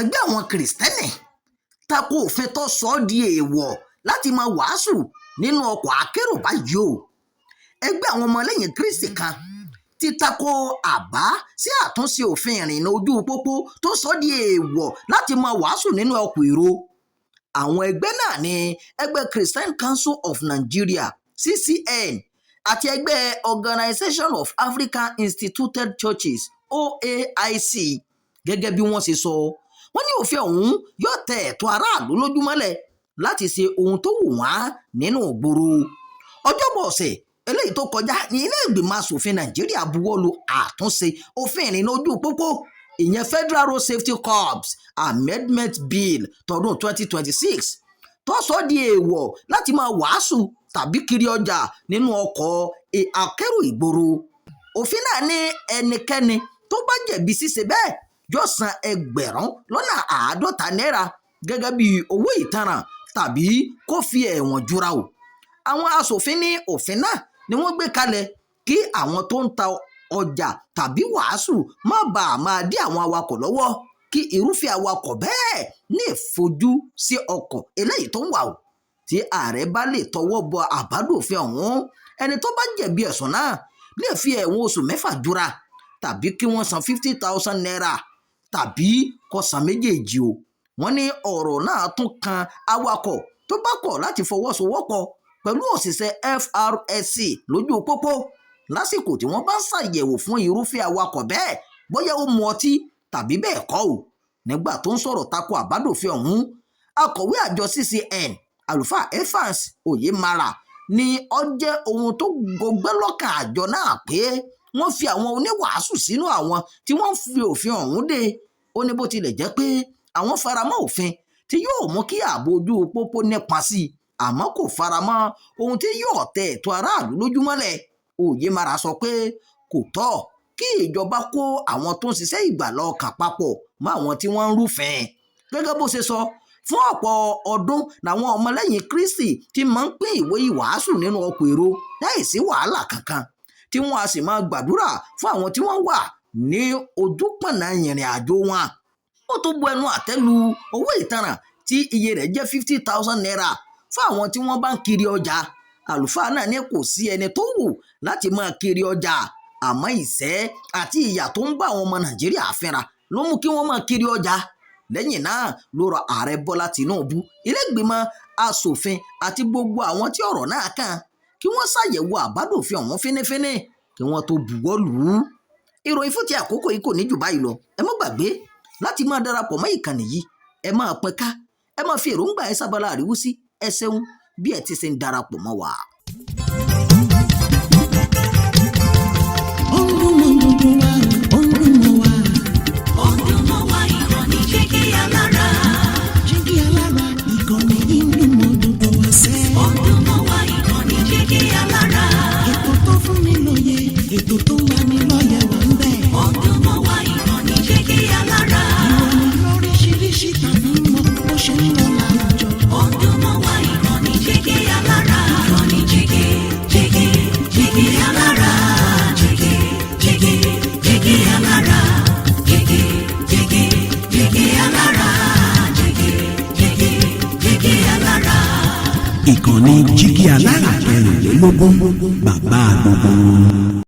Ẹgbẹ́ àwọn Kìrìsìtẹ́nì tako òfin tó sọ ọ́ di èèwọ̀ láti máa wàásù nínú ọkọ̀ akérò báyìí o. Ẹgbẹ́ àwọn ọmọlẹ́yìn Kristi kan ti tako àbá sí àtúnṣe òfin ìrìnnà ojú pópó tó sọ ọ́ di èèwọ̀ láti máa wàásù nínú ọkọ̀ èrò. Àwọn ẹgbẹ́ náà ní ẹgbẹ́ Christian Council of Nigeria, CCN, àti ẹgbẹ́ Organization of African Instituted Churches, OAIC. Gẹ́gẹ́ bí wọ́n ṣe sọ, wọ́n ní òfin ọ̀hún yóò tẹ ẹ̀tọ́ aráàlú lójúmọ́lẹ̀ láti ṣe ohun tó wù wọ́n nínú ìgboro. Ọjọ́bọ̀ ọ̀sẹ̀ eléyìí tó kọjá ní ilé ìgbìmọ̀ asòfin Nàìjíríà buwọ́lu àtúnṣe òfin ìrìnnà ojú pópó, ìyẹn Federal Road Safety Corps Amendment Bill tọdún 2026, tó sọ di èèwọ̀ láti máa wàásù tàbí kiri ọjà nínú ọkọ̀ akérò ìgboro. Òfin náà ní ẹnikẹ́ni tó bá jẹ̀bi ṣíṣe bẹ́ẹ̀ yóò san 50,000 náírà gẹ́gẹ́ bí owó ìtanràn tàbí kó fi ẹ̀wọ̀n jura o. Àwọn aṣòfin ní òfin náà ni wọ́n gbé kalẹ̀ kí àwọn tó ń ta ọjà tàbí wàásù má bàa máa dí àwọn awakọ̀ lọ́wọ́, kí irúfẹ́ awakọ̀ bẹ́ẹ̀ ní ìfojú sí ọkọ̀ eléyìí tó ń wà o. Tí ààrẹ bá lè tọwọ́ bọ àbádòfin ọ̀hún, ẹni tó bá jẹ̀bi ẹ̀sùn náà lè fi ẹ̀wọ̀n oṣù 6 jura, tàbí kí wọ́n san 50,000 naira, tàbí kó san méjèèjì o. Wọ́n ní ọ̀rọ̀ náà tún kan awakọ̀ tó bá kọ̀ láti fọwọ́sowọ́pọ̀ pẹ̀lú òṣìṣẹ́ FRSC lójú pópó lásìkò tí wọ́n bá ń ṣàyẹ̀wò fún irúfẹ́ awakọ̀ bẹ́ẹ̀, bóyá ó mu ọtí tàbí bẹ́ẹ̀ kọ́ o. Nígbà tó ń sọ̀rọ̀ tako àbádòfin ọ̀hún, akọ̀wé àjọ CCN, Àlùfáà Evans Oyemara, ní ó jẹ́ ohun tó gbọgbẹ́ lọ́kàn àjọ náà pé wọ́n fi àwọn oníwàásù sínú àwọn tí wọ́n fi òfin ọ̀hún dé. Ó ní bó tilẹ̀ jẹ́ pé àwọn faramọ́ òfin tí yóò mú kí ààbò ojú pópó nípa sí i, àmọ́ kò faramọ́ ohun tí yóò tẹ ẹ̀tọ́ aráàlú lójúmọ́lẹ̀. Oyemara sọ pé kò tọ́ kí ìjọba kó àwọn tó ń ṣiṣẹ́ ìgbàlá ọkàn papọ̀ mọ́ àwọn tí wọ́n ń rúfin. Gẹ́gẹ́ bó ṣe sọ, fún ọ̀pọ̀ ọdún làwọn ọmọlẹ́yìn Kristi ti máa ń pín ìwé ìwàásù nínú ọkọ̀ èrò láìsí wàhálà kankan, tí wọ́n á sì máa gbàdúrà fún àwọn tí wọ́n wà ní ojúpọ̀nà ìrìn àjò wọn. Ó tún bu ẹnu àtẹ́ lu owó ìtanràn tí iye rẹ̀ jẹ́ 50,000 naira fún àwọn tí wọ́n bá ń kiri ọjà. Àlùfáà náà ní kò sí ẹni tó wù láti máa kiri ọjà, àmọ́ ìṣẹ́ àti ìyà tó ń bá àwọn ọmọ Nàìjíríà fínra ló mú kí wọ́n máa kiri ọjà. Lẹ́yìn náà ló rọ Ààrẹ Bọ́lá Tinubu, ilé-ìgbìmọ̀ asòfin àti gbogbo àwọn tí ọ̀rọ̀ náà kàn kí wọ́n ṣàyẹ̀wò àbádòfin ọ̀hún fínífíní kí wọ́n tó buwọ́ lù ú. Ìròyìn fún ti àkókò yìí kò ní jù báyìí lọ. Ẹ má gbàgbé láti máa darapọ̀ mọ́ ìkànnì yìí, ẹ máa pín ká, ẹ máa fi èròǹgbà ẹ sábàlá àríwísí. Ẹ ṣeun bí ẹ ti ṣe ń darapọ̀ mọ́ wa. Ó ń dún mọ́ gbogbo wa, ó ń dún mọ́ wa. Ó ń dún mọ́ wa, ìkànnì Jígí Alára. Jígí Alára, ìkànnì yìí ń dún mọ́ gbogbo wa sẹ́. Ó ń dún mọ́ wa, ìkànnì Jígí Alára. Ètò tó fún ni lóye, ètò tó ń lani lọ́yẹ̀ wà ń bẹ̀. Ó ń dún mọ́ wa, ìkànnì Jígí Alára. Ìròyìn lóríṣiríṣi tàbí mọ́ bó ṣe ń lọ láwùjọ. Ó ń dún mọ́ wa, ìkànnì Jígí Alára. Ìkànnì Jígí, Jígí, Jígí Alára. Jígí, Jígí, Jígí Alára. Jígí, Jígí, Jígí Alára. Jígí, Jígí, Jígí Alára. Ìkànnì Jígí Alára 24, bàbá gbogbo wọn.